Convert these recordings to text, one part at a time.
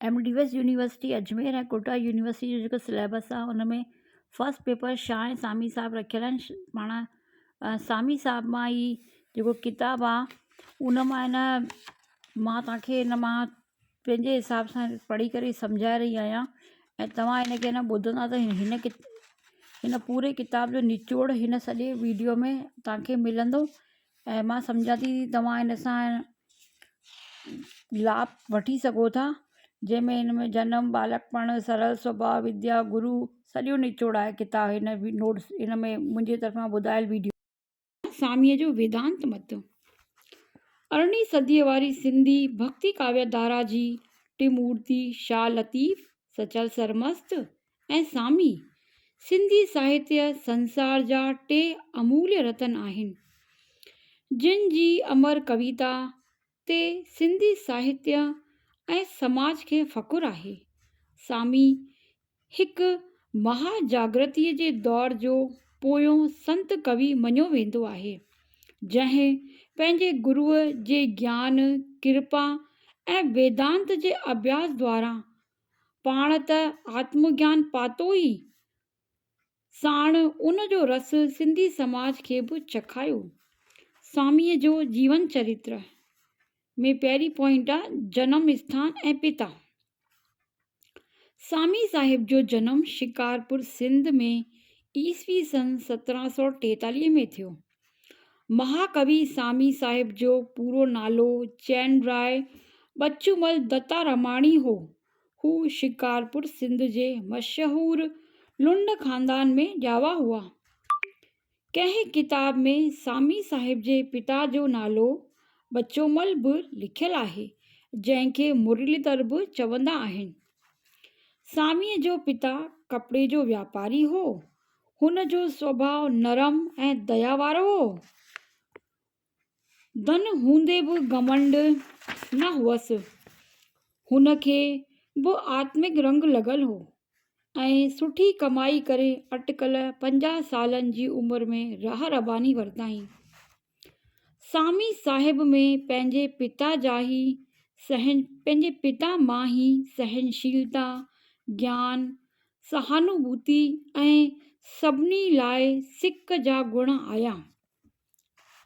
M D S university Ajmer ۽ Kota university جو جيڪو syllabus آهي ان ۾ فرسٽ پيپر شاهه ۽ سامي صاحب رکيل آهن پاڻ سامي صاحب مان ئي جيڪو ڪتاب آهي ان مان ان مان توهان کي ان مان پنهنجي حساب سان پڙهي ڪري سمجهائي رهي آهيان ۽ توهان هن کي نه ٻڌندا ته هن هن پوري ڪتاب جو نچوڙ هن سڄي ويڊيو ۾ توهان کي ملندو ۽ مان سمجهان ٿي توهان هن سان لاڀ وٺي سگهو ٿا جنهن ۾ هن ۾ جنم ٻالڪپڻ سرل سڀاء وديا گرو سڄو نچوڙ آهي ڪتاب هن نوٽس هن ۾ منهنجي طرفان ٻڌايل ويڊيو. ساميء جو ويدانت مت، ارڙهين صديء واري سنڌي ڀڳتي ڪاويه ڌارا جي ٽمورتي شاهه لطيف، سچل سرمست ۽ سامي سنڌي ساهتيه سنسار جا ٽي اموليه رتن آهن، جن جي امر ڪويتا تي سنڌي ساهتيه ۽ سماج کي فخر آهي. سامي هڪ مها جاگرتيء جي دور جو پويون سنت ڪوي مڃيو ويندو آهي، جنهن پنهنجي گروء جي گيان، ڪرپا ۽ ويدانت جي اڀياس دواران پاڻ ته آتم گيان پاتو ئي، ساڻ ان جو رس سنڌي سماج کي به چکايو. سواميء جو جيون چريتر ۾ پهرين پوائنٽ آ جنم اسٿان ۽ پتا. سامي صاحب جو جنم شڪارپور سنڌ ۾ عيسوي سن 1743 ۾ ٿيو. مهاڪوي سامي صاحب جو پورو نالو چين راء ٻچومل دتاراماڻي هو. هو شڪارپور سنڌ جي مشهور لنڊ خاندان ۾ ڄاوا هئا. ڪنهن ڪتاب ۾ سامي صاحب جي پتا جو نالو ٻچومل به لکيل آهي، جنهن کي مرليڌر به چوندا آهن. ساميء جو پتا ڪپڙي جو واپاري هو. هن جو سوڀاء نرم ۽ ديا وارو هو. ڌن هوندي به گهمنڊ نه هئس. هن کي به آتمڪ رنگ لڳل هو ۽ سٺي ڪمائي ڪري اٽڪل 50 سالن جي عمر ۾ راهه رباني ورتائين. سامي صاحب ۾ پنهنجي پتا جا ئي سهن پنهنجي پتا مان ئي سهنشيلتا، گيان، سهانوڀوتي ۽ سڀني لاء سڪ جا گڻ آيا.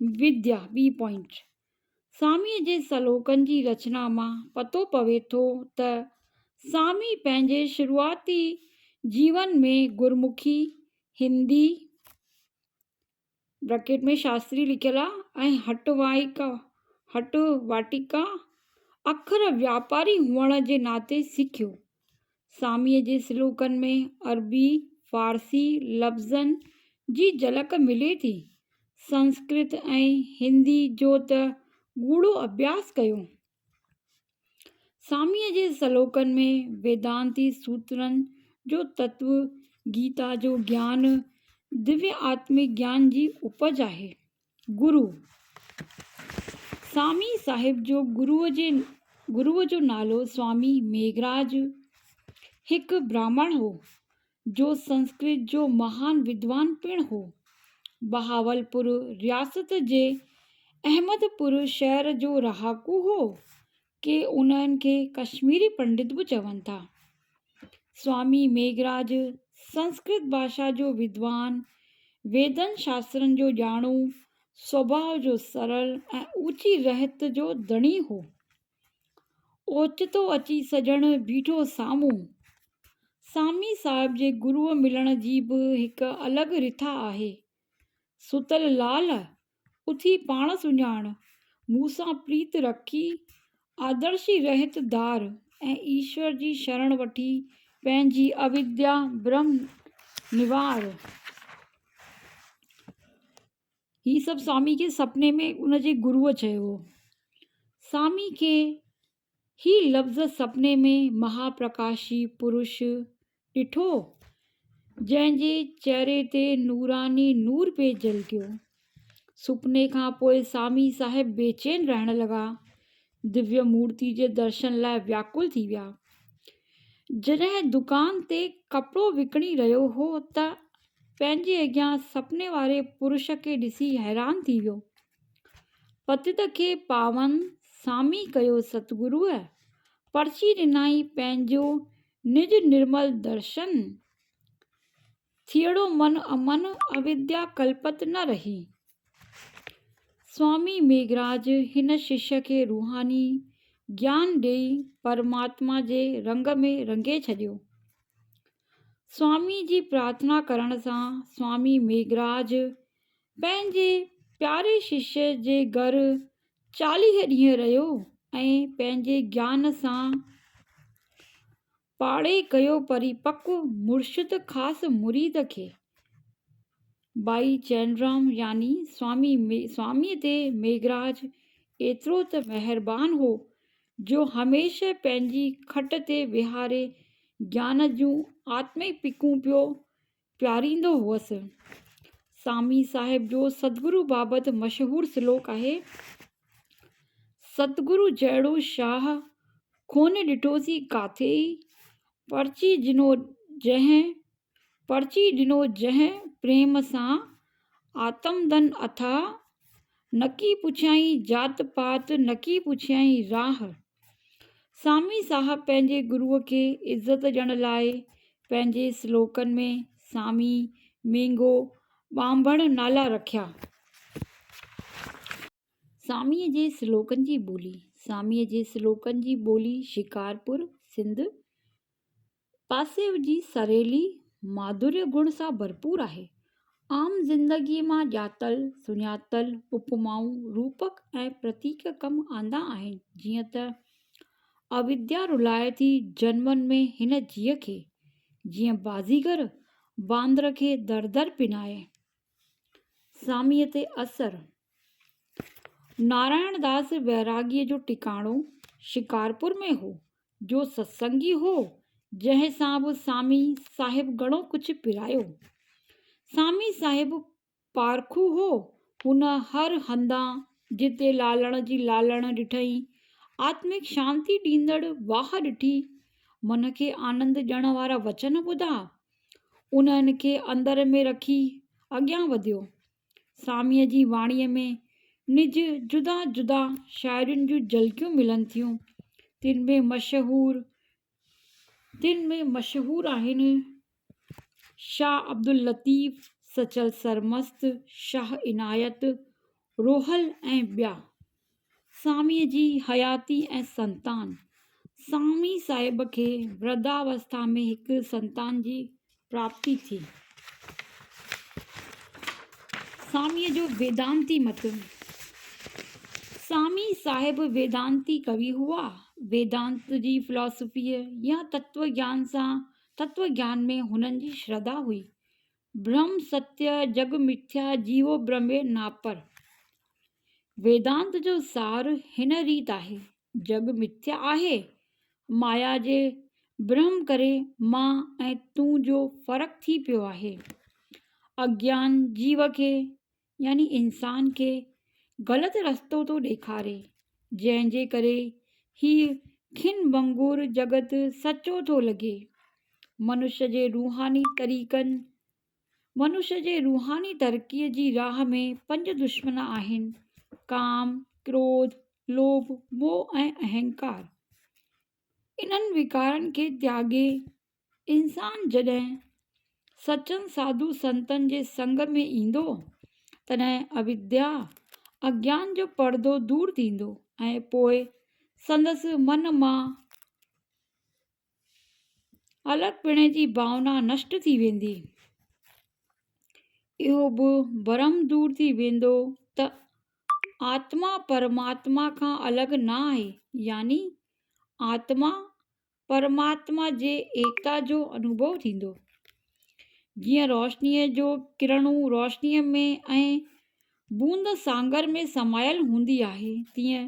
وديا، ٻي پوائنٽ، ساميء جي سلوڪن جي رچنا مان پتو پوي ٿو ته سامي پنهنجي شروعاتي جيون ۾ گرمکي، هندي، بريڪيٽ ۾ شاستري لکيل آ، ۽ هٽ وائيڪا، هٽ واٽيڪا، اکر واپاري هئڻ جي ناتي سکيو. ساميء جي سلوڪن ۾ عربي، فارسي لفظن جي جهلڪ ملي ٿي. سنسڪرت ۽ هندي جو ته ڳوڙهو اڀياس ڪيو. ساميء جي سلوڪن ۾ ويدانتي سوترن جو تتو، گيتا جو گيان، دويه آتمڪ گيان جي اپج آهي. گرو، سامي صاحب جو گروء جي گروء جو نالو سوامي ميگهراج هڪ براهمڻ هو، جو سنسڪرت جو مهان ودوان پڻ هو. بهاولپور رياست جي احمد پور شهر جو رهاڪو هو. ڪي انهن کي ڪشميري پنڊت به چون ٿا. سوامي ميگهراج سنسڪرت ڀاشا جو ودوان، ويدن شاسترن جو ڄاڻو، سوڀاء جو سرل ۽ اوچي رهت جو ڌڻي هو. اوچتو اچي سڄڻ بيٺو سامهون. سامي صاحب جي گروء ملڻ جي به هڪ الڳ رٿا آهي. ستل لال، اٿي پاڻ سڃاڻ، مون سان پريت رکي، آدرشي رهت ڌار ۽ ايشور جي شرڻ وٺي پنهنجي اوديا برهم نوار. هي سڀ سوامي کي سپني ۾ ان جي گروء چيو هو. سوامي کي هي لفظ سپني ۾ مها پرڪاشي پرش ڏٺو، جنهن جي چهري تي نوراني نور پئي جهلڪيو. سپني کان پوء سامي صاحب بيچين رهڻ لڳا. دويه مورتي جي درشن لاء وياڪل ٿي ويا. جڏهن دڪان تي ڪپڙو وڪڻي رهيو هو ته پنهنجي اڳيان سپني واري پرش کي ڏسي حيران ٿي ويو. پتت کي پاون سامي ڪيو ستگروء، پرچي ڏنائين پنهنجو نج نرمل درشن. ٿيڙو من امن اوديا ڪلپت نه رهي. سوامي ميگهراج هن ششيه کي روحاني گيان ڏيئي پرماتما جي رنگ ۾ رنگي ڇڏيو. سوامي جي پرارٿنا ڪرڻ سان سوامي ميگهراج پنهنجي پياري ششيه جي گهر 40 ڏينهن رهيو ۽ پنهنجي گيان سان پاڙي ڪيو پريپڪو مرشد خاص مريد کي. ڀائي چينرام يعني سوامي سواميء تي ميگهراج ايترو ته مهربان هو جو هميشه پنهنجي کٽ تي ويهاري گيان جون آتمڪ پڪون پيو پياريندو هئس. سامي صاحب جو ستگرو بابت مشهور سلوڪ آهي، ستگرو جهڙو شاهه ڪونه ڏٺوسين ڪاٿي ئي، پرچي ڏنو جنهن پرچي ڏنو جنهن پريم سان آتم ڌن اٿاهه، نڪي پڇيائين ذات پات نڪي پڇيائين راهه. سامي صاحب پنهنجي گروء کي عزت ڏيڻ لاء پنهنجي سلوڪن ۾ سامي، مينگهو، ٻانڀڻ نالا رکيا. ساميء جي سلوڪن جي ٻولي، ساميء جي سلوڪن جي ٻولي شڪارپور، سنڌ، پاسي جي سريلي ماڌوريه گڻ سان ڀرپور آهي. عام زندگيء مان ڄاتل سڃاتل اپمائون، روپڪ ۽ پرتيڪ ڪم آندا آهن، جيئن ته، اوديا رلائي ٿي جنمن ۾ هن جيء کي، جيئن بازيگر باندر کي در در پنائي. ساميء تي اثر، نارائڻ داس ويراڳيء جو ٽڪاڻو شڪارپور ۾ هو، جو ستسنگي هو، جنهن سان به سامي صاحب گهڻو ڪجهه پرايو. سامي صاحب پارکو هو، هن هر هنڌان جتي لالڻ جي لالڻ ڏٺائين، آتمڪ شانتي ڏيندڙ واهه ڏٺي، من کي آنند ڏيڻ وارا وچن ٻڌا، انهن کي اندر ۾ رکي اڳيان وڌيو. ساميء جي واڻيء ۾ نج جدا جدا شاعرين جون جهلڪيون ملن ٿيون، تن ۾ مشهور تن ۾ مشهور آهن، شاهه عبداللطيف، سچل سرمست، شاهه عنايت، روحل ۽ ٻيا. ساميء جي حياتي ۽ سنتان، سامي صاحب کي ورڌاوسٿا ۾ هڪ سنتان جي پراپتي ٿي. ساميء جو ويدانتي مت، سامي صاحب ويدانتي ڪوي هئا. ويدانت جي فلاسافيء يا تتو گيان سان تتو گيان ۾ هنن جي شرڌا هئي. برهم ستيه جڳ مٿيا جيو برهمي ناپر. ويدانت جو سار هن ريت آهي، جڳ مٿيا آهي، مايا جي برهم ڪري مان ۽ تون جو فرق ٿي پيو آهي. اگيان جيو کي يعني انسان کي غلط رستو ٿو ڏيکاري، جنهن جي ڪري هيء کن ڀنگور جڳت سچو ٿو لڳي. منش جي روحاني طريقن، منش جي روحاني ترقيء جي راهه ۾ پنج دشمن آهن، ڪام، ڪروڌ، لوڀ، موهه ۽ اهنڪار. انهن وڪارن کي تياڳي انسان جڏهن سچن ساڌو سنتن جي سنگ ۾ ايندو، تڏهن اوديا، اگيان، جو پردو دور ٿيندو ۽ پوء سندس من مان الڳپڻي جي ڀاونا نشٽ ٿي ويندي. اهو به ڀرم دور ٿي ويندو ته آتما پرماتما کان الڳ نه آهي، يعني آتما پرماتما جي ايڪتا جو انوڀو ٿيندو. جيئن روشنيء جو ڪرڻو روشنيء ۾ ۽ بوند سانگر ۾ سمايل هوندي آهي، تيئن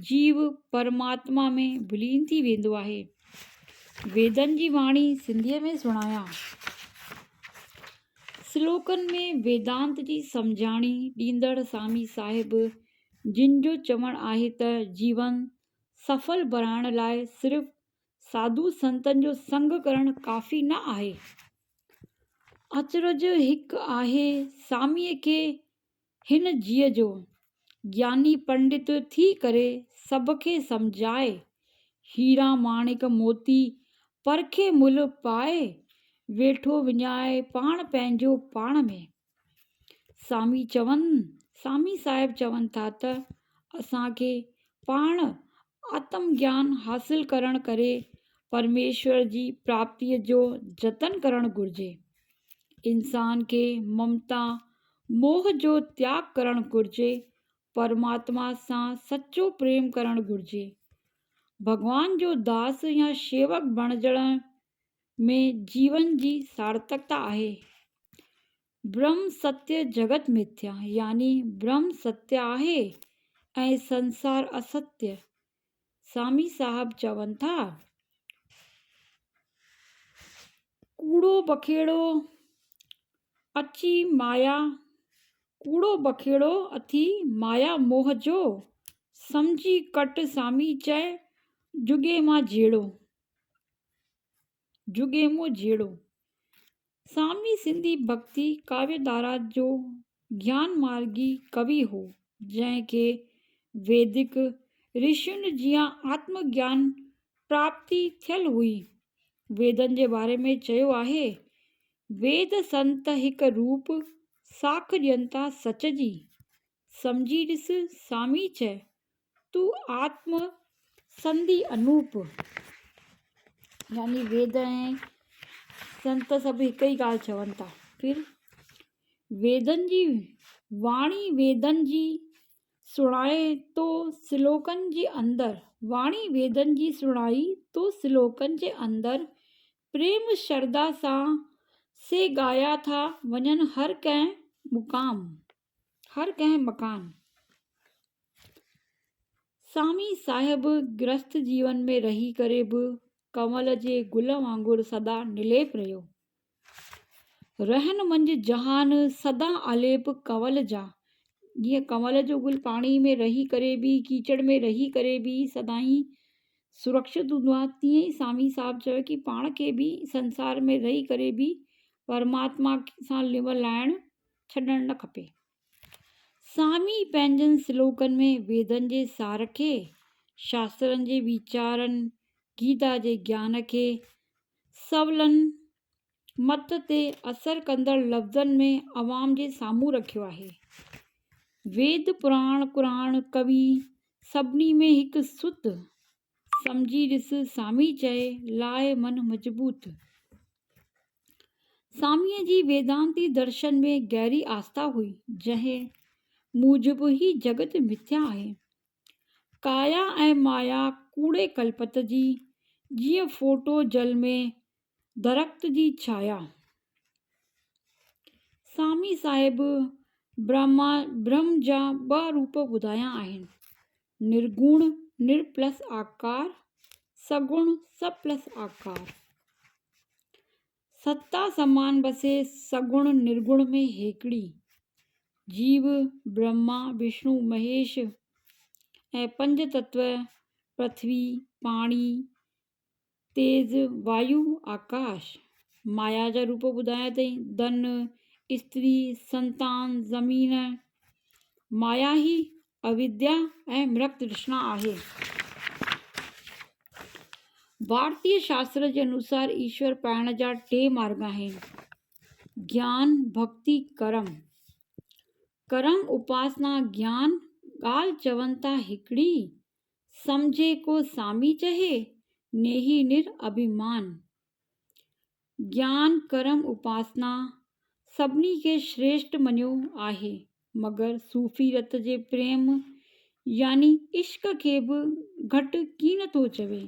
جيو پرماتما ۾ ولين ٿي ويندو آهي. ويدن جي واڻي سنڌيء ۾ سڻايان. سلوڪن ۾ ويدانت جي سمجهاڻي ڏيندڙ سامي صاحب جن جو چوڻ آهي ته جيون سڦل بڻائڻ لاء صرف ساڌو سنتن جو سنگ ڪرڻ ڪافي نه آهي. اچرج هڪ آهي ساميء کي هن جيء جو، گياني پنڊت ٿي ڪري سڀ کي سمجهائي، هيرا ماڻڪ موتي پرکي ملهه پائي، ويٺو وڃائي پاڻ پنهنجو پاڻ ۾. سامي چون، سامي صاحب چون ٿا ته اسان کي پاڻ آتم گيان حاصل ڪرڻ ڪري پرميشور جي پراپتيء جو جتن ڪرڻ گهرجي. انسان کي ممتا، موهه جو تياڳ ڪرڻ گهرجي، پرماتما سان سچو پريم ڪرڻ گهرجي. ڀڳوان جو داس يا شيوڪ بڻجڻ ۾ جيون جي سارتڪتا آهي. برهم ستيه جڳت مٿيا يعني برهم ستيه آهي ۽ سنسار اسستيه. سامي صاحب چون ٿا. ڪوڙو بکيڙو اچي مايا ڪوڙو بکيڙو اٿي مايا موهه جو، سمجهي ڪٽ سامي چئه جڳي مان جهيڙو. جوڳي مون جهيڙو. سامي سنڌي ڀڳتي ڪاويه ڌارا جو گيان مارڳي ڪوي هو، جنهن کي ويدڪ رشين جيان آتم گيان پراپتي ٿيل هئي. ويدن جي باري ۾ چيو آهي، ويد سنت هڪ روپ، ساک ڏين ٿا سچ جي. سمجهي ڏس سامي چئه، تون آتم سندي انوپ. يعني ويد ۽ سنت سڀ هڪ ئي ڳالهه چون ٿا. پھر ويدن جي واڻي ويدن جي سڻائي تو سلوڪن جي اندر واڻي ويدن جي سڻائي تو سلوڪن جي اندر پريم شرڌا سان سي ڳايا ٿا وڃن هر ڪنهن مقام. هر ڪنهن مڪان. سامي صاحب گرهست جيون ۾ رهي ڪري به ڪنول جي گل وانگر سدا نليپ رهيو. رهن منجهه جهان سدا اليپ ڪنول جا. جيئن ڪنول جو گل پاڻي ۾ رهي ڪري به ڪيچڙ ۾ رهي ڪري به سدائين سرڪشت هوندو آهي تيئن ئي سامي صاحب چيو ڪي پاڻ کي به سنسار ۾ رهي ڪري به پرماتما سان لنو لائڻ ڇڏڻ نه کپي. سامي پنهنجن سلوڪن ۾ ويدن جي سار کي، شاسترن جي ويچارن، گيتا جي گيان کي سولن مت تي اثر ڪندڙ لفظن ۾ عوام جي سامهون رکيو آهي. ويد، پراڻ، قرآن، ڪوي سڀني ۾ هڪ ست سمجهي ڏس سامي چئي، لاء من مضبوط. ساميء جي ويدانتي درشن ۾ گهري آسٿا هئي، جنهن موجب هي جڳت مٿيا آهي. ڪايا ۽ مايا ڪوڙي ڪلپت جي، جيئن ڦوٽو جل ۾ درخت جي ڇايا. سامي صاحب برهما برهم جا ٻه روپ ٻڌايا آهن، نرگوڻ، نر پلس آڪار، سگوڻ، س پلس آڪار. ستا سمان بسي سگڻ نرگڻ ۾ هيڪڙي. جيو، برهما، وشنو، مهيش ۽ پنج تتو، پرٿوي، پاڻي، تيز، وايو، آڪاش. مايا جا روپ ٻڌايا اٿئي، ڌن، استري، سنتان، زمين. مايا هي اوديا ۽ مرڪ ترشنا آهي. ڀارتيه شاستر جي انوسار ايشور پائڻ جا ٽي مارڳ آهن، گيان، ڀڳتي، ڪرم. ڪرم، اپاسنا، گيان، ڳالهه چون ٿا هڪڙي، سمجهي ڪو سامي چهي، نيهي نر اڀيمان. گيان، ڪرم، اپاسنا سڀني کي شريشٽ مڃيو آهي، مگر صوفي رت جي پريم يعني عشق کي به گهٽ ڪين ٿو چوي.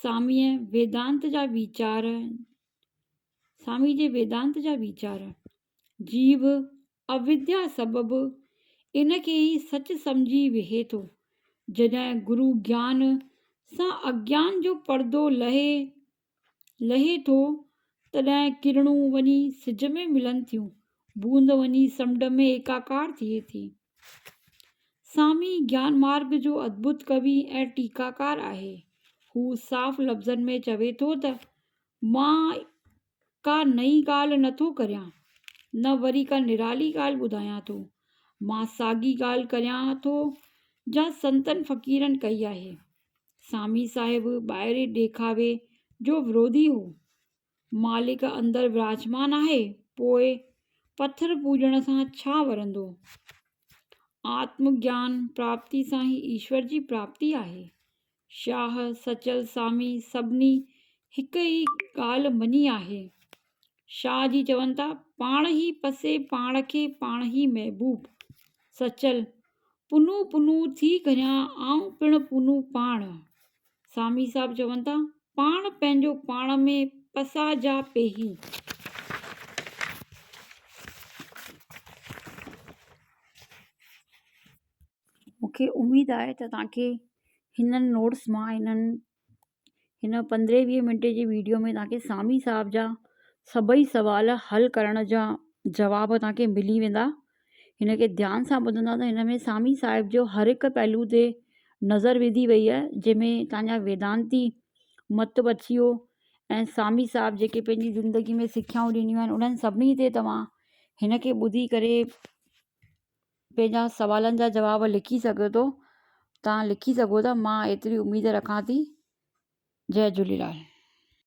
ساميء ويدانت جا ويچار سامي جي ويدانت جا ويچار، جيو اوديا سبب ان کي ئي سچ سمجهي ويهي ٿو. جڏهن گرو گيان سان اگيان جو پردو لهي لهي ٿو، تڏهن ڪرڻون وڃي سج ۾ ملن ٿيون، بوند وڃي سمنڊ ۾ ايڪاڪار ٿئي ٿي. سامي گيان مارڳ جو ادڀت ڪوي ۽ ٽيڪاڪار آهي. هو صاف لفظن ۾ چوي ٿو ته، مان ڪا نئين ڳالهه نه ٿو ڪريان، نه وري ڪا نرالي ڳالهه ٻڌايان ٿو. مان ساڳي ڳالهه ڪريان ٿو جا سنتن فقيرن ڪئي آهي. سامي صاحب ٻاهرين ڏيکاوي جو وروڌي هو. مالڪ اندر وراجمان آهي، پوء پٿر پوڄڻ سان ڇا ورندو؟ آتم گيان پراپتي سان ئي ايشور جي پراپتي آهي. شاهه، سچل، سامي سڀني هڪ ئي ڳالهه مڃي آهي. شاهه جي چون ٿا، پاڻ ئي پسي پاڻ کي پاڻ ئي محبوب. سچل، پنهون پنهون ٿي ڪريان آئون پڻ پنهون پاڻ. سامي صاحب چون ٿا، پاڻ پنهنجو پاڻ ۾ پسا جا پيهي. مون کي اميد آهي ته توهان کي هنن نوٽس مان هنن هن پندرهين ويهين منٽي جي ويڊيو ۾ توهان کي سامي صاحب جا سڀئي سوال حل ڪرڻ جا جواب توهان کي ملي ويندا. هن کي ڌيان سان ٻڌندا ته هن ۾ سامي صاحب جو هر هڪ پهلو تي نظر وڌي وئي آهي جنهن ۾ توهان جا ويدانتي مت به اچي ويو ۽ سامي صاحب جيڪي پنهنجي زندگي ۾ سکيائون ڏنيون آهن انهن سڀني تي توهان هن کي ٻڌي ڪري پنهنجا سوالن جا جواب لکي سگهو ٿو توهان لکي سگهو ٿا مان ايتري اميد رکان ٿي جئي جهوليلال.